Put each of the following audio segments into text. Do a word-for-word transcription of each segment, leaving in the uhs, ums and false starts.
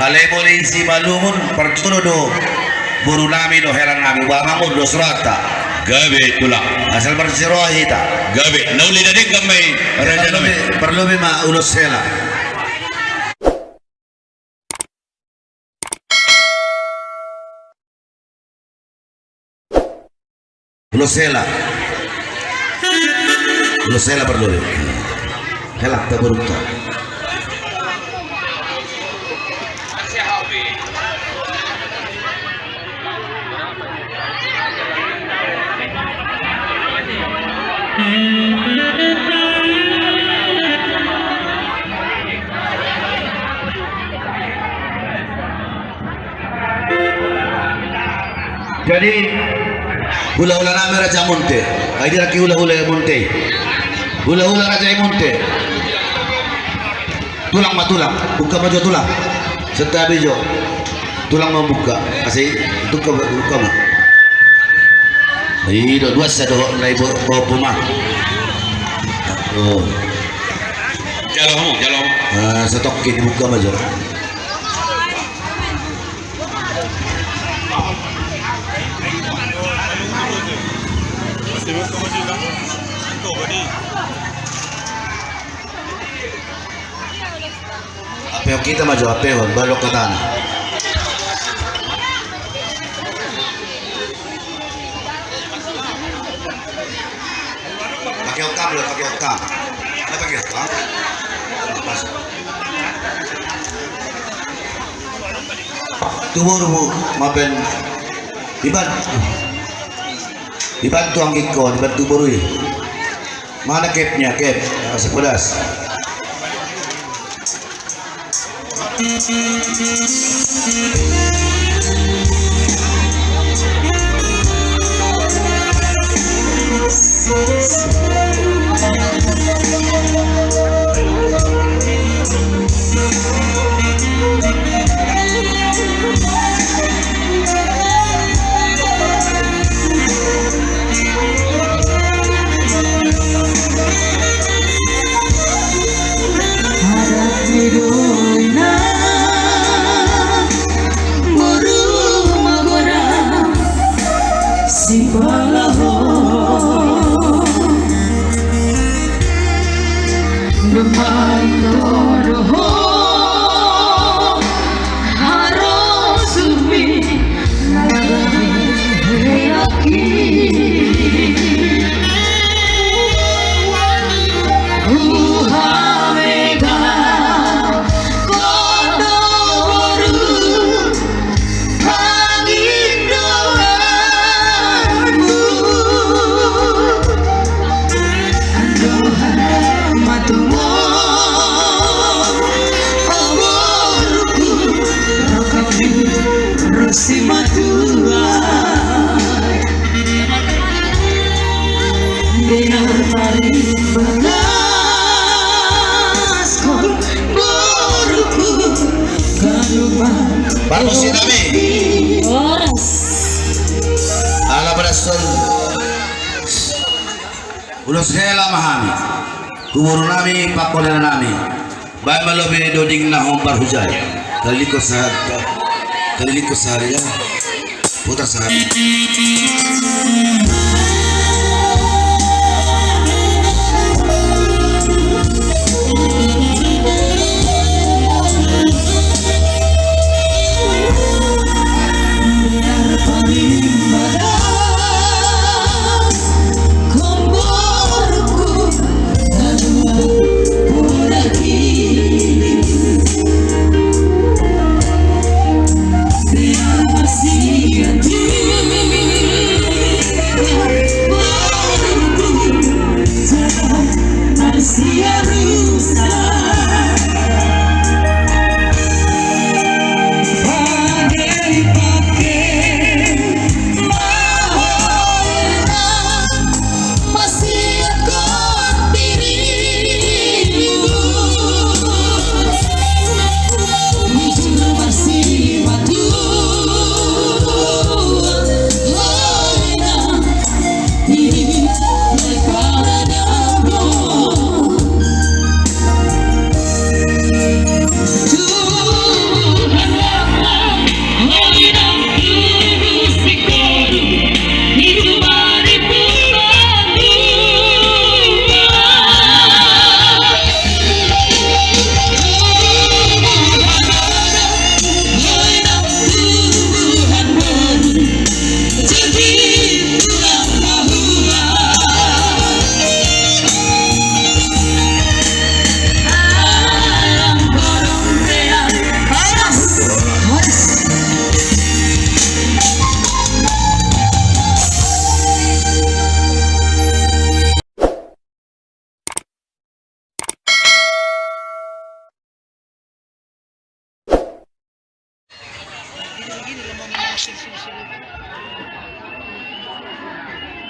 Alai molo i Simalungun, parjolo do boru nami dohot hela nami, ba mangolu do surata. Gabe tulang. Asal marsiroha hita. Gabe, na uli na denggan ma i, raja nami. Parlobi, parlobi ma ulos hela. Ulos hela. Ulos hela parlobi. Hela ta borunta. Jadi hulahula nami Raja Munte. Ai dia lagi hulahula Munte. Hulahula Raja Munte. Tulang ma tulang, buka ma jo tulang. Santabi jo. Tulang ma buka. Asi, buka, buka ma. I do dua sa dohot na i bo, bo, bo ma. Oh. Jalo hamu, jalo hamu. Ah, satokkin buka ma jo. Apehon hita ma jo, apehon, balok hatana. Pake hokam lo, pake hokam. Pake hokam. Pas. Tu boru, mapen. Iban. Iban tu anggingkon, iban tu boru i. Mana kepnya, kep? Sepedas. Parmusik nami. Horas. Ala berasol. Ulos hela ma hami. Kuboru nami, pangkola nami. Baen ma lobi doding na hombar hujai. Kalilingkon sahari. Kalilingkon sahari ya. Putar sahari.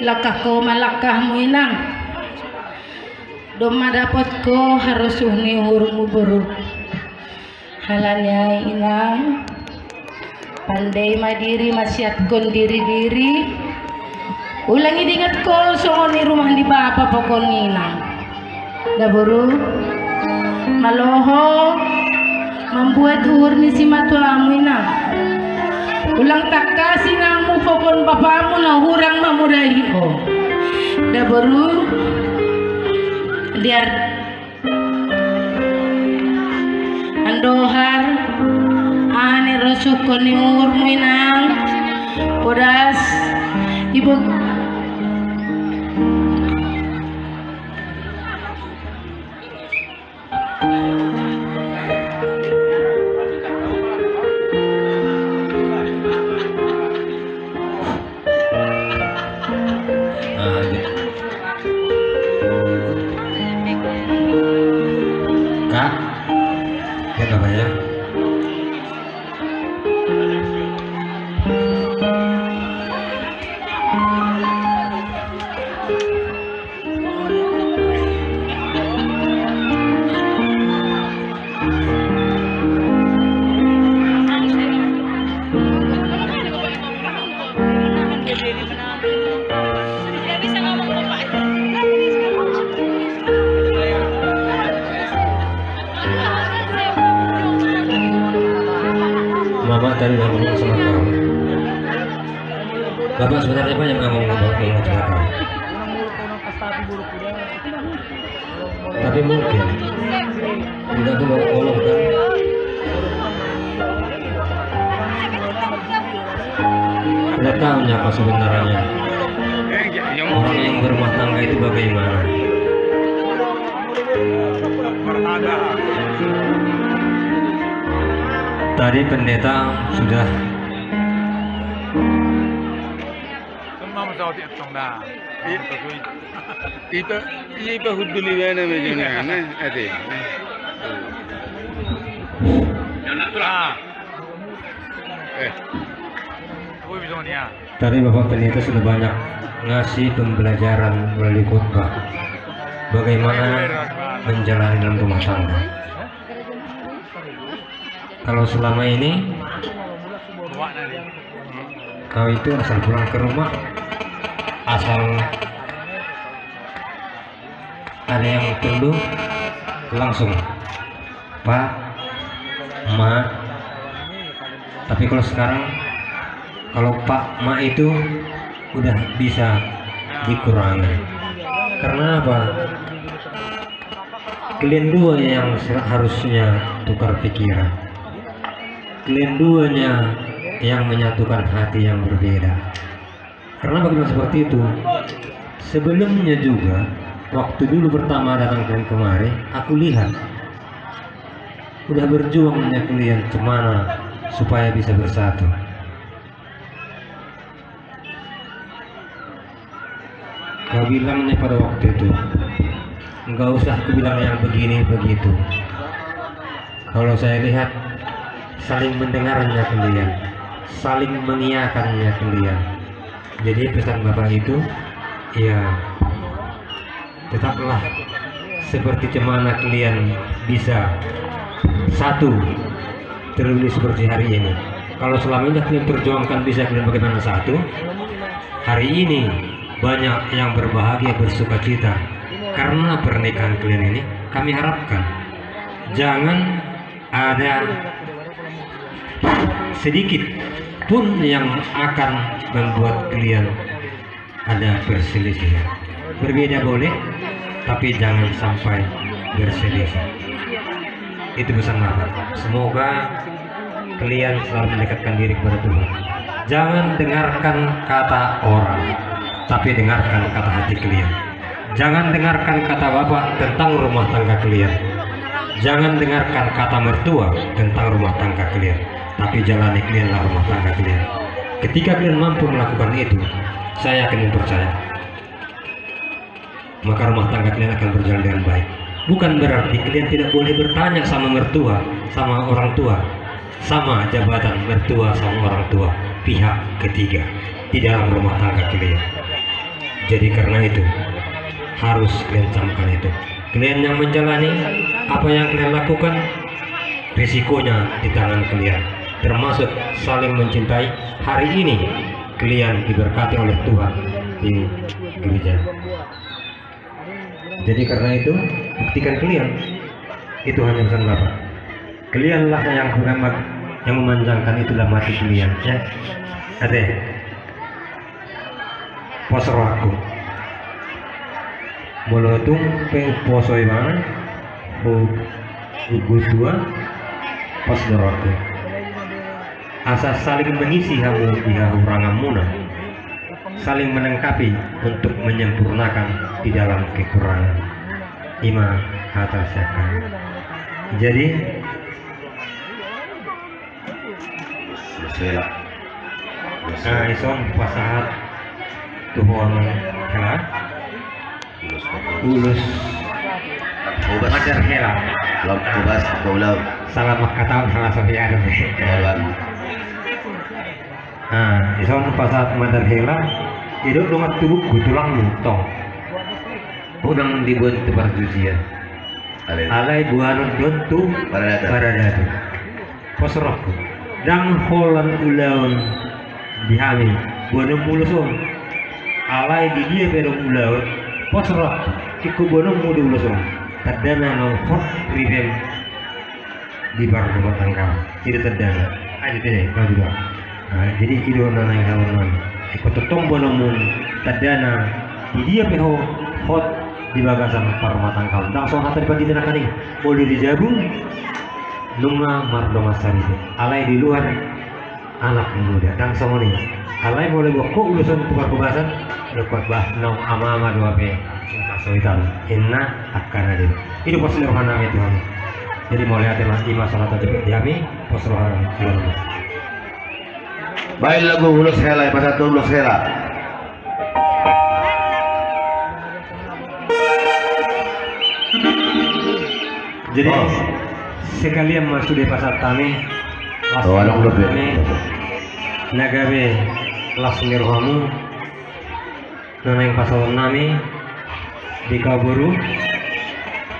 Langkah ho ma langkahmu, Inang. Domma dapot ho harosuh ni uhurmu, boru. Alani i, Inang, pandai ma diri masiathon diri-diri. Ulang i diingot ho songon i rumah ni bapa pokon, Inang. Da, boru, malo ho mambuat uhur ni simatuamu, Inang. Ulang tangkas inangmu pokon bapamu na hurang mamudahi ho. Da, boru, biar andohar, aha ni rosuhon ni uhurmu, Inang. Podas, ibu. Ah, iya. Kak, ya, Kak, ya. Mama tadi udah ngomong sama kau. Bapak sebenarnya banyak ngomong sama kau. Tapi mungkin tidak dulu ngomong, kan? Tidak tahu apa sebenarnya orang yang berumah tangga itu bagaimana. Tadi pendeta sudah. Ipa, ipa hundul ibana ma jona, nah, ate. Ah. Eh. Tadi Bapak Pendeta sudah banyak ngasih pembelajaran melalui khotbah bagaimana menjalani dalam rumah tangga. Kalau selama ini kau itu asal pulang ke rumah, asal ada yang perlu langsung, "Pak, Ma." Tapi kalau sekarang, kalau Pak, Ma itu udah bisa dikurangi. Karena apa? Kalian dua yang seharusnya tukar pikiran. Kalian duanya yang menyatukan hati yang berbeda. Karena bagaimana seperti itu? Sebelumnya juga, waktu dulu pertama datang kalian kemari, aku lihat udah berjuangnya kalian cemana supaya bisa bersatu. Kau bilangnya pada waktu itu, "Nggak usah kubilang yang begini begitu." Kalau saya lihat, saling mendengarnya kalian, saling mengiakannya kalian. Jadi pesan Bapak itu, ya, tetaplah seperti cemana kalian bisa satu, terlebih seperti hari ini. Kalau selama ini kalian perjuangkan bisa kalian bagaimana satu, hari ini banyak yang berbahagia, bersukacita karena pernikahan kalian ini. Kami harapkan jangan ada sedikit pun yang akan membuat kalian ada perselisihan. Berbeda boleh, tapi jangan sampai berselisih. Itu pesan Bapak. Semoga kalian selalu mendekatkan diri kepada Tuhan. Jangan dengarkan kata orang, tapi dengarkan kata hati kalian. Jangan dengarkan kata Bapak tentang rumah tangga kalian. Jangan dengarkan kata mertua tentang rumah tangga kalian. Tapi jalani kalianlah rumah tangga kalian. Ketika kalian mampu melakukan itu, saya yakin dan percaya, maka rumah tangga kalian akan berjalan dengan baik. Bukan berarti kalian tidak boleh bertanya sama mertua, sama orang tua. sama jabatan mertua sama orang tua pihak ketiga di dalam rumah tangga kalian. Jadi karena itu harus kalian camkan itu. Kalian yang menjalani apa yang kalian lakukan, risikonya di tangan kalian, termasuk saling mencintai. Hari ini kalian diberkati oleh Tuhan di gereja. Jadi karena itu, buktikan kalian. Itu hanya pesan Bapak. Kalianlah yang memanjangkan itu dalam hati kalian, ya. Ate. Pos rohangku. Molo tung pe umposo ibana, u-, ugus dua, pos rohangku. Asa saling mengisi hamu di hahuranganmuna, saling melengkapi untuk menyempurnakan di dalam kekurangan. Ima hata siakan. Jadi, ulos hela. Ulos hela. Nah, ison pasahat tu ho amang hela. Ulos. Madar hela. Lam kubas, kau lau. Salam mangkatahon hela sohian. Nah, ison pasahat madar hela. Idok dongan tubungku, tulangmu tong. Unang dibuat tu parjujian. Alai buanon do tu paradaton. Pos rohangku. Ndang holan ulaon di hami boanonmu ulos on. Alai di dia pe adong ulaon, pos rohangku, ingkon boanonmu do ulos on. Tandana naung hot ribem di parrumah tangga. Jadi tandana. Ayo, jadi, kalau juga. Nah, jadi i do na naeng haurang. Ingkon tongtong boanonmu, tandana di dia pe ho hot di bagasan parrumah tangga. Ndang songon hata di pandita nangkaning, molo di jabu nunga mardongan saripe, alai di luar anak muda. Ndang songon i. Alai molo diboan ho ulos on tu parhobasan, diboan bah naung ama-ama do hape, singkat soitan, inna angkana do. I do pos ni rohanami tu hami. Jadi mauliate ma, ima songon hata di hami, pos rohanami. Baen lagu ulos hela, pasahat ulos hela. Jadi, oh, sekalian ma sude pasahat hami. Oh, adong dope. Na gabe las ni rohamu. Na naeng pasahaton nami di kaboru,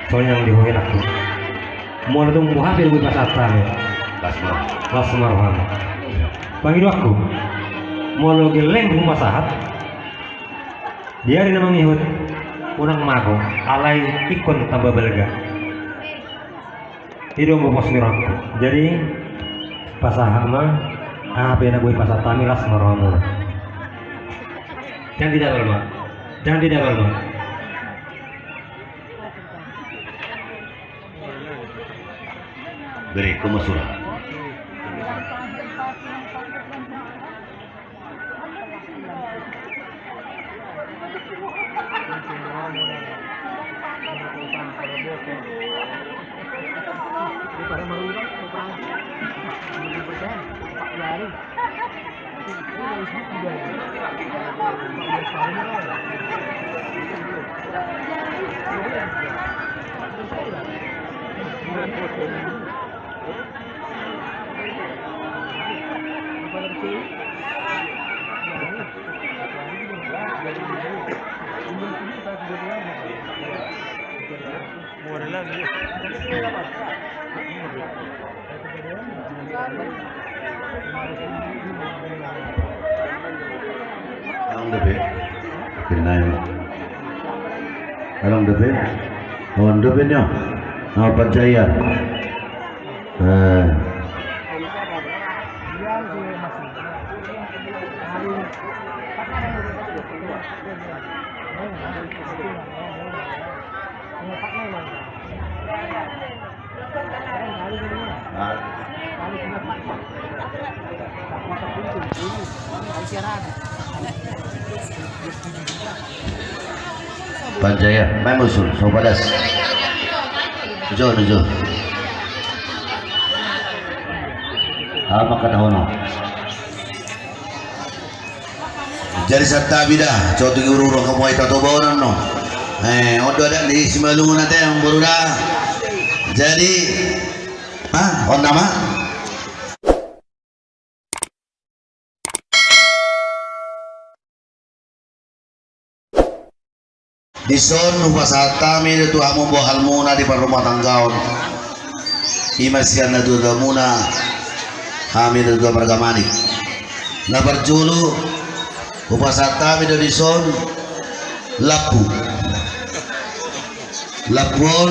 songon i nang di ho helangku. Molo tung boha pe dipasahat hami, las ma, las ma roham. Pangidoanku, molo gelleng hupasahat, di ari na mangihut, unang mago, alai ingkon tamba balga. I do pos ni rohangku. Jadi, pasahat ma, aha pe na boi pasahat hami, las ma rohamuna. Jangan didabal ma. Jangan didabal ma. Bere, ho ma sura. Adong dope. Pinai ma. Adong dope. Adong dope nyo. Adong Panjaya. Eh. Panjaya, main musuh, so padas. Ujo, ujo. Apa kata ono? Jadi santabi da, cotik ururung kamu ai tatobaonan no. Eh, on do adat ni Simalungun ate, amang boru da. Jadi, ah, on nama? Dison hupasahat hami do tu hamu bohalmuna di parrumatanggaon. I ma sian natuatuamuna, hami natuatua marga Manik. Na parjolo hupasahat hami do dison lampu. Lampu on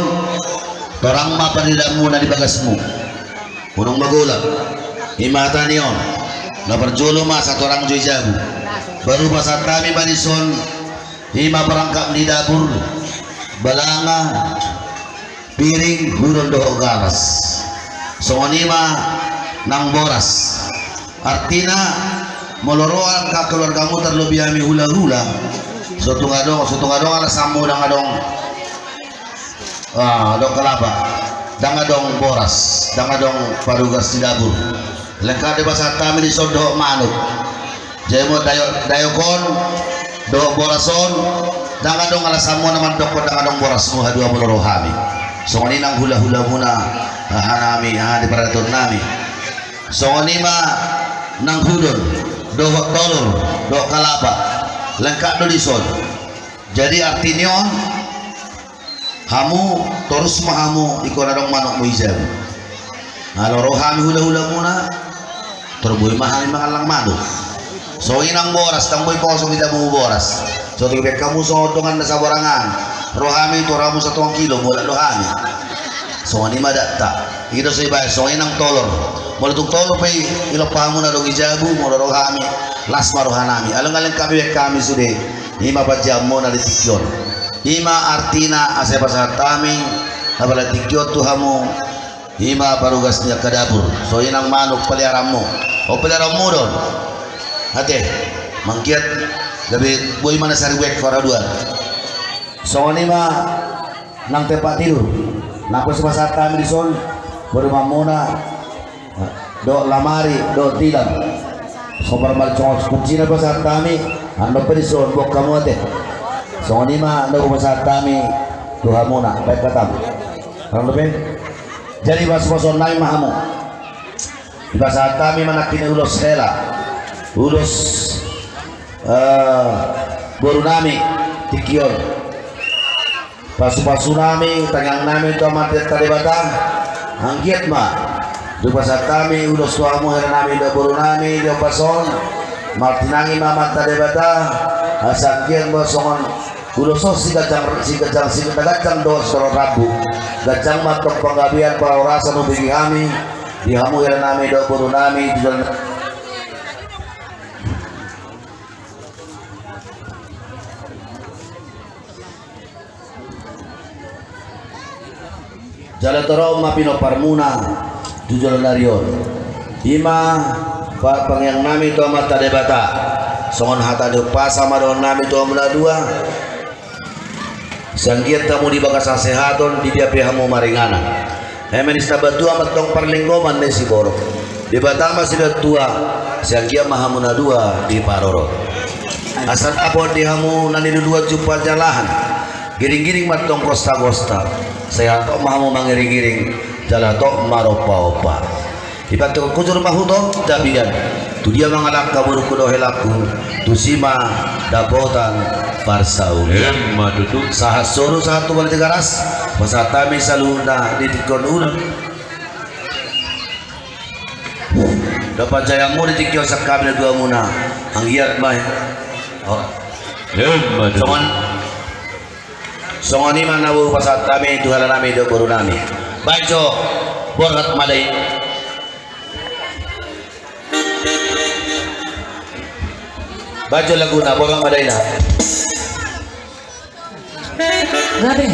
torang ma pandidaanmuna di bagasmu. Unang magola. I ma hata ni on. Na parjolo ma satorang jo i jabu. Baru hupasahat hami ma dison, i ma perangkat ni dapur, balanga, piring, hudon dohot galas. Songon i ma nang boras. Artina, molo ro angka keluargamu, tarlobi hami hulahula, so tung adong, so tung adong alasanmu, ndang adong, ah, adong kalapa, ndang adong boras, ndang adong parugas di dapur. Lengkap do hupasahat hami dison dohot manuk. Jadi molo dayok, dayok on dohot boras on, ndang adong alasanmu na mandokkon ndang adong borasmu, haduan molo ro hami. Songon i nang hulahulamuna, aha nami, aha di paradaton nami. Songon i ma nang hudon dohot tolor dohot kalapa, lengkap do dison. Jadi arti ni on, hamu torus ma hamu ingkon adong manukmu i jabu. Molo ro hami hulahulamuna, tor boi ma hami mangallang manuk. Songon i nang boras, ndang boi kosong i jabumu boras. So tung dibaen hamu songon dongan na saborangan, ro hami tor hamu satonga kilo, mulak do hami. Songon i ma dakta. I do so dibaen, songon i nang tolor. Molo tung tolor pe i, ilompa hamu na adong i jabu, molo ro hami, las ma roha nami. Alai nga lengkap dibaen hami sude. I ma panjahaonmuna di tingki on. I ma artina asa hupasahat hami, apala tingki on tu hamu. I ma parugas ni angka dapur. Songon i nang manuk paliaraanmu. O, paliaraanmu do on. Ate, manggiat, gabe boi ma na saribu ekor haduan. Songon i ma nang tempat tidur. Nang pos hupasahat hami dison, boru mamona, dohot lamari, dohot tilam. Songon i ma songon kuncina hupasahat hami, andon pe dison, boan hamu ate. Songon i ma na hupasahat hami tu hamuna, baen hatamu. Andon pe. Jadi pasupasu nami ma hamu. Hupasahat hami ma nangkin ulos hela, ulos, eh, boru nami tingki on. Pasupasu nami, tangiang nami tu Amanta Debata, anggiat ma hupasahat hami ulos tu hamu hela nami dohot boru nami di ombas on, martinangi ma Amanta Debata, asa anggiat ma songon ulos on siganjang, siganjang, siganjang dohot sitorop rambu. Ganjang ma antong panggabean, parhorasan hubege hami di hamu hela nami dohot boru nami di jolo. Jala torop ma pinomparmuna tu joloan ni ari on. I ma pa-, pangiang nami tu Amanta Debata. Songon hata ni umpasa ma dohonon nami tu hamu na dua. Sai anggiat hamu di bagasan hasehaton, di dia pe hamu maringanan. Eme ni Sabatua ma antong parlinggoman ni siborok. Debata ma sibatua, sai anggiat ma hamu na dua diparorot. Asa dapot di hamu na niluluan jumpang jalahan. Giringgiring ma antong gostagosta. Sai hatop ma hamu mangiringiring, jala hatop ma marompaompa. Di pantukan hujur ma huta Tapian. Tu dia mangalangka borungku dohot helangku, tusi ma dapotan parsaulian. Emma tutu. Sahat solu, sahat tubu, di Tigaras. Pasahat hami saluhutna di tingki on ulang. Dapat jayamu di tingki on sangkap ni duamuna. Anggiat ma. Oh. Emma tutu. Songon Songon i ma na hupasahat hami tu hela nami dohot boru nami. Baen jo borhat madaina. Baen jo laguna borhat madaina. Gabe.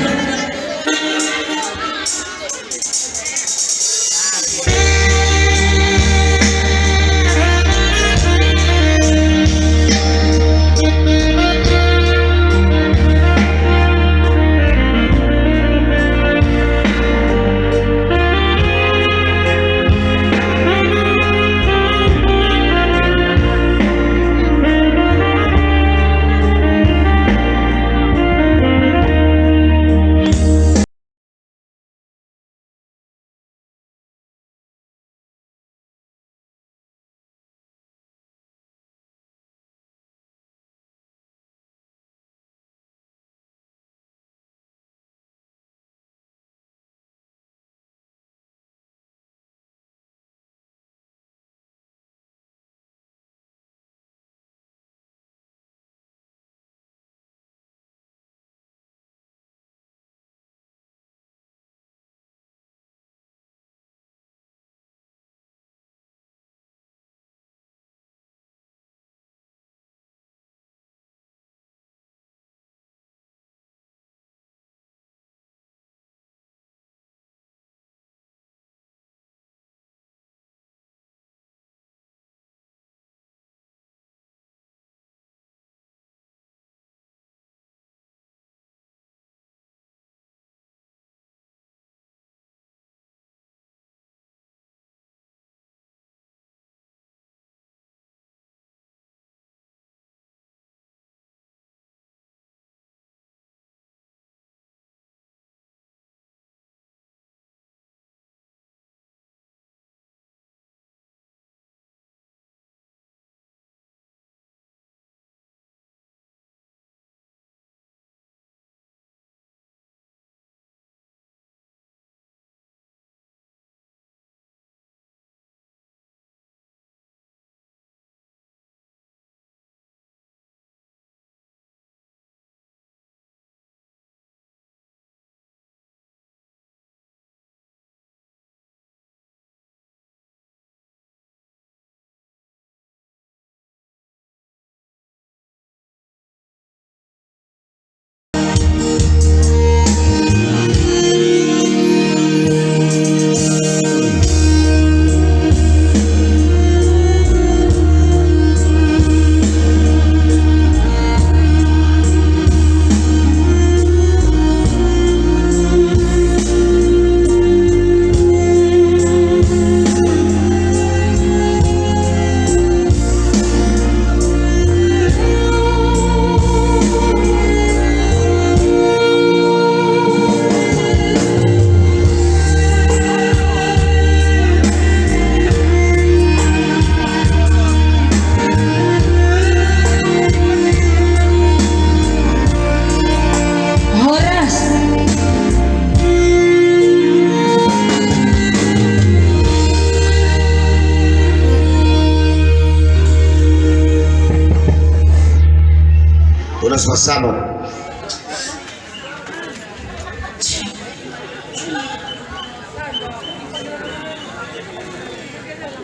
Ulos pansamot.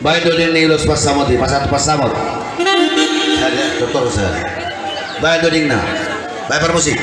Baen do dengna ulos pansamot i, pasahat tu pansamot. Baen do dengna. Baen parmusik.